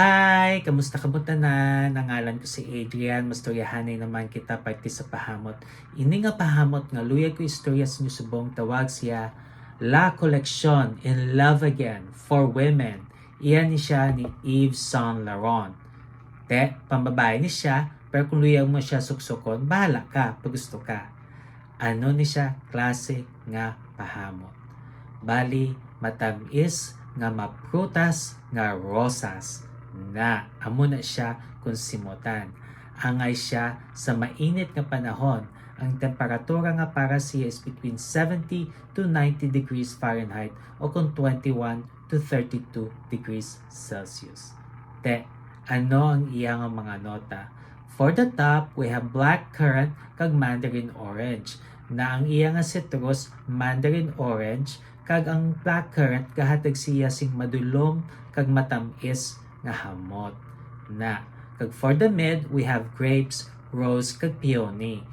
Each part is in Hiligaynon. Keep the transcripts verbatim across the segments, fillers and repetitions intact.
Hi! Kamusta kamo tanan? Ang ngalan ko si Adrian. Mastoryahanay naman kita parte sa pahamot. Ini nga pahamot nga luyag ko istorya sa inyo subong tawag siya La Collection in Love Again for Women. Iya ni siya ni Yves Saint Laurent. Te, pambabae ni siya, pero kung luyag mo siya suksukon, bahala ka, pag gusto ka. Ano ni siya klase nga pahamot? Bali, matamis nga maprutas nga rosas. Na, amo na siya kung simutan. Angay siya sa mainit nga panahon. Ang temperatura nga para siya is between seventy to ninety degrees Fahrenheit o kung twenty-one to thirty-two degrees Celsius. Te, ano ang iya nga mga nota? For the top, we have black currant kag mandarin orange. Na ang iya nga citrus, mandarin orange, kag ang black currant gahatag siya sing madulom kag matamis nga hamot. Na, kag for the mid, we have grapes, rose, kag peony.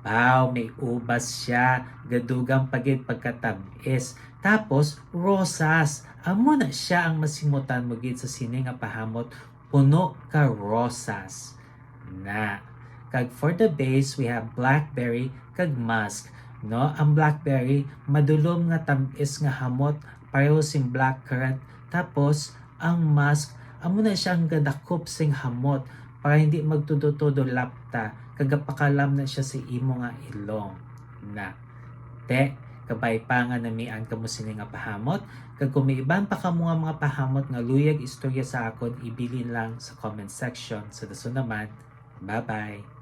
Wow, may ubas siya, gadugang pa gid pagkatamis. Tapos, rosas. Amo na siya ang masimutan mo gid sa sini nga pahamot, puno ka rosas. Na. Kag for the base, we have blackberry kag musk. No, ang blackberry, madulom nga tamis nga hamot, pareho sing blackcurrant. Tapos, ang musk, amo na siya ang gadakop sing hamot para hindi magtudo-tudo lapta, kag gapakalam na siya sa imo nga ilong. Na. Te, kabay pa nga namian kamo sini nga pahamot, kag kung may iban pa kamo nga mga pahamot nga luyag istorya sa akon, ibilin lang sa comment section. Sa dason naman, bye-bye!